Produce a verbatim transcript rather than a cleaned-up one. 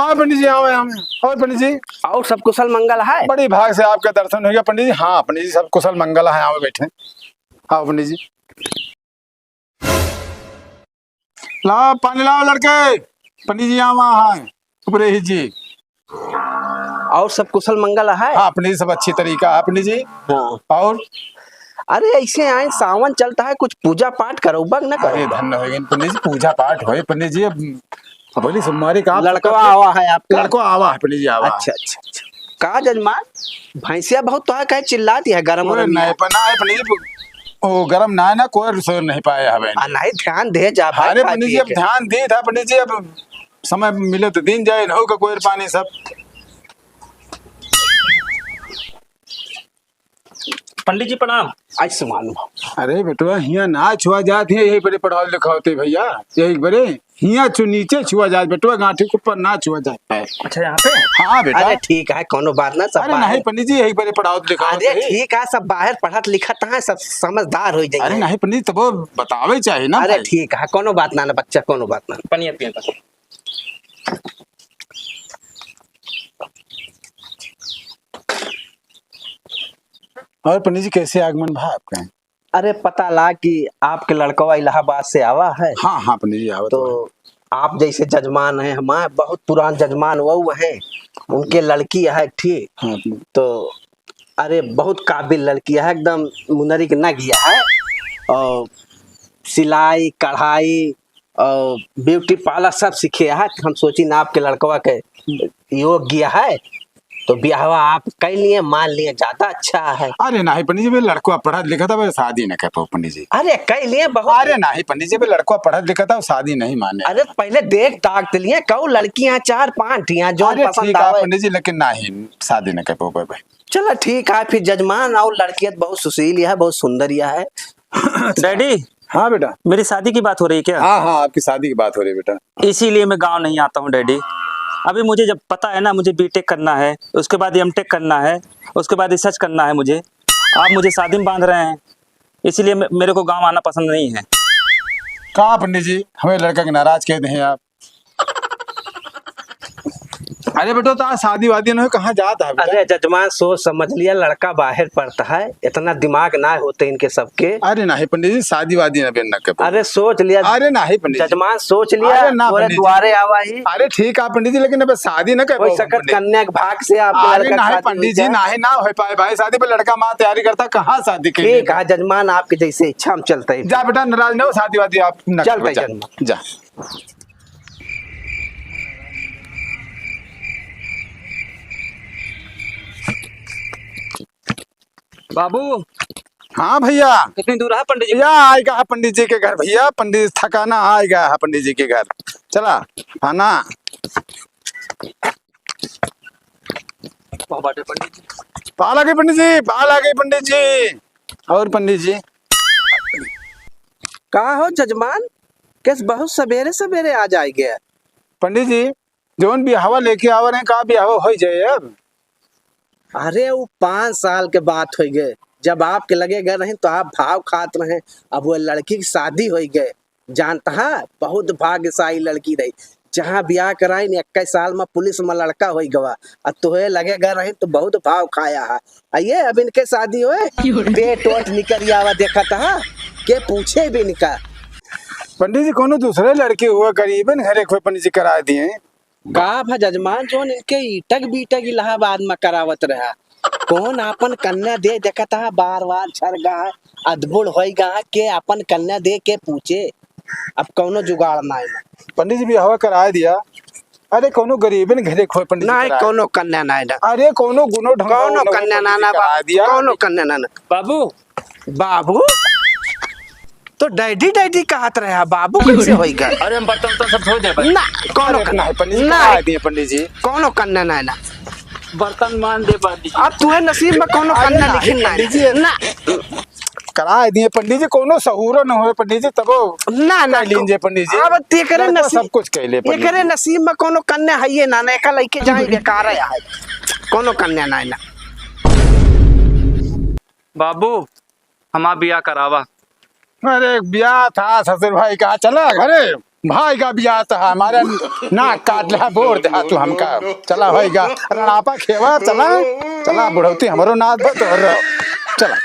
हाँ पंडित जी, आवे, आवे। और पंडित जी? और सब कुशल मंगल है? बड़ी भाग से आपके दर्शन होइ गया पंडित जी। हाँ पंडित जी, सब कुशल मंगल है, आवे बैठे। हाँ पंडित जी। लाओ पानी लाओ लड़के, पंडित जी आवा है, ऊपरे ही जी। और सब कुशल मंगल है? हाँ पंडित जी, सब अच्छी तरीका है पंडित जी। हाँ। और? अरे ऐसे आए, सावन चलता है, कुछ पूजा पाठ करो, बग न करो। अरे धन्य होइ गए पंडित जी, पूजा पाठ होए पंडित जी। अब अबही सोमवारी का आप लड़कवा आवा है आपका? लड़कवा आवा है पंडित जी, आवा है। अच्छा, अच्छा, अच्छा। का जजमान, भैंसिया बहुत तो है, कहे चिल्लाती है, गरम अरे वरम नहीं, नहीं। पर ना है पंडित जी, वो गरम ना है ना, कोई सोर नहीं पाया है। आ, नहीं, ध्यान दे जा भाई, अरे खा पंडित जी, पिए अब के। ध्यान दी था पंडित जी, अब समय मिले तो दिन जाए, नहू का कोई पानी सब। पंडित जी प्रणाम। आयुष्मान भव। अरे बेटवा, हियाँ ना छुआ जात है, यही बड़े पढ़ाओ लिखाओ ते भैया, यही बड़े हियाँ छू, नीचे छुआ जात बेटवा, गांठी के ऊपर ना छुआ जात है। अच्छा, यहाँ पे? हाँ बेटा। अरे ठीक है, कोनो बात ना, सब अरे बाहर। नहीं पंडित जी, यही बड़े पढ़ाओ लिखाओ अरे ते। ठीक है, सब बाहर पढ़त लिखत हैं, सब समझदार हो जाएंगे। अरे नहीं पंडित जी, तब वो बतावे चाहिए ना अरे भाई। ठीक है, कोनो बात ना, ना बच्चा, कोनो बात ना। पनिया पिए तो। और पंडित जी, कैसे आगमन भा आपके? अरे, पता ला कि आपके लड़कवा इलाहाबाद से आवा है। हाँ, हाँ, पंडित जी, आवा तो तो है। आप जैसे जजमान हैं, हमारे बहुत पुरान जजमान वो हैं, उनके लड़की है, ठीक? हाँ, पंडित। तो अरे, बहुत काबिल लड़की है, एकदम मुनरी के ना गया है। और सिलाई, कढ़ाई, और beauty parlour सब सीखे है। हम सोची ना आपके लड़कवा के योग्य है, तो ब्याहवा आप कर लिए, मान लिए, ज्यादा अच्छा है। अरे नहीं पंडित जी, अबे लड़कवा पढ़त लिखत है, अबे शादी न कर पाओ पंडित जी। अरे कर लिए बहुत। अरे नहीं पंडित जी, अबे लड़कवा पढ़त लिखत है, शादी नहीं माने। अरे पहले देख दाख तो लिए, कहू लड़की यहाँ चार पांच यहाँ जो अरे पसंद ठीक है आवे। पंडित जी, लेकिन नहीं, शादी न कर पाओ भाई। चला ठीक है फिर जजमान, और लड़कियत बहुत सुशील है, बहुत सुंदर है। डैडी। हाँ बेटा। मेरी शादी की बात हो रही है क्या? हाँ, हाँ, आपकी शादी की बात हो रही है बेटा। इसीलिए मैं गाँव नहीं आता हूँ डैडी। अभी मुझे जब पता है ना, मुझे बीटेक करना है, उसके बाद एमटेक करना है, उसके बाद रिसर्च करना है मुझे। आप मुझे शादी में बांध रहे हैं, इसीलिए मे-, मेरे को गाँव आना पसंद नहीं है। का पंडित जी, हमें लड़का के नाराज कह दे हैं आप? अरे बेटो, तो आज शादी वादी न हो, कहाँ जात है बेटा? अरे जजमान, सोच समझ लिया, लड़का बाहर पढ़ता है, इतना दिमाग ना होते इनके सबके। अरे नहीं पंडित जी, शादी वादी न बेन न के। अरे सोच लिया। अरे नहीं पंडित जी। जजमान सोच लिया, अरे ना तोरे पंडित जी। द्वारे आवा ही। अरे ठीक है पंडित जी, लेकिन अब शादी न कर कोई पाओ सकत पंडित। कन्या के भाग से आप अरे लड़का नहीं शादी पंडित जी, हो जाए। नहीं ना हो पाए भाई शादी, पर लड़का माँ तैयारी करता, कहाँ शादी के लिए? ठीक है जजमान, आपके जैसे इच्छा हम चलते हैं। जा बेटा, नाराज न हो, शादी वादी आप न चलते करो, जा, जजमान। जा। बाबू। हाँ भैया। कितनी दूर है पंडित जी? या आएगा है पंडित जी के घर भैया, पंडित थकाना आएगा है पंडित जी के घर। चला, खाना। वहाँ बाटे पंडित जी। पाला के पंडित जी, पाला के पंडित जी। और पंडित जी। का हो जजमान, कैस बहुत सबेरे सबेरे आ जाए गया? पंडित जी, जौन बियाहवा लेके आवा रहे, का बियाहवा होइ जाए अब? अरे, वो पाँच साल के बात होइ गए, जब आपके लगे गए रहे तो आप भाव खात रहे, अब वो लड़की की शादी होइ गए। जानता है, बहुत भाग्यशाली लड़की रही, जहाँ बियाह कराइन इक्कीस साल में पुलिस में लड़का होइ गवा, और तोहे लगे गए रहे तो बहुत भाव खाया है। आ ये अब इनके शादी होए, पेट वोट निकल आवा देखत हा, के पूछे भी इनका। पंडित जी, कोनो दूसरे लड़के हुआ गरीबन घरे खोए पंडित जी करा दिए। का भा जजमान जोन इनके ईटक बीटक इलाहाबाद में करावत रहा, कौन आपन कन्या दे देखत हा, बार बार झर गा, अधबुढ़ होई गा, के आपन कन्या दे के पूछे। अब कौनो जुगाड़ नाई ना। पंडित जी बियाहवा कराए दिया। अरे कौनो गरीबन घरे खोए पंडित जी नहीं, कराए। कौनो कन्या नाई ना। अरे कौनो गुनो ढंग कौनो वाला कन्या पंडित ना जी ना कराए बाबू, दिया। कौनो कन्या ना ना। बाबू। बाबू? तो डैडी डैडी कहत रहे, बाबू कैसे होई गा? अरे हम बर्तन उर्तन सब धो दे भाई। ना, कौनो अरे कन्या नहीं पंडित जी, ना। कराए दिए पंडित जी। कौनो कन्या नाई ना। बर्तन मान दे पंडित जी। अब तुहे नसीब में कौनो अरे कन्या नहीं लिखिन नाई पंडित जी। ना। कराए दिए पंडित जी, कौनो सहूरो न होए पंडित जी, तबो ना, ना, कर लीन जे पंडित जी। अब तेकरे लड़का नसीब, सब कुछ कैले पंडित एकरे जी। नसीब में कौनो कन्या है ये ना, ना, एका लइके जाए बेकार है, कौनो कन्या ना, ना। बाबू, हमार बियाह करावा। अरे बियाह था ससुर भाई का, चला घरे। भाई गा बियाह तो हमारा नाक काट ले, बोर दे तू हमका। चला होई गा रड़ापा खेवा, चला, चला बुढ़ौती हमरो नाथ बा तोहरो। चला।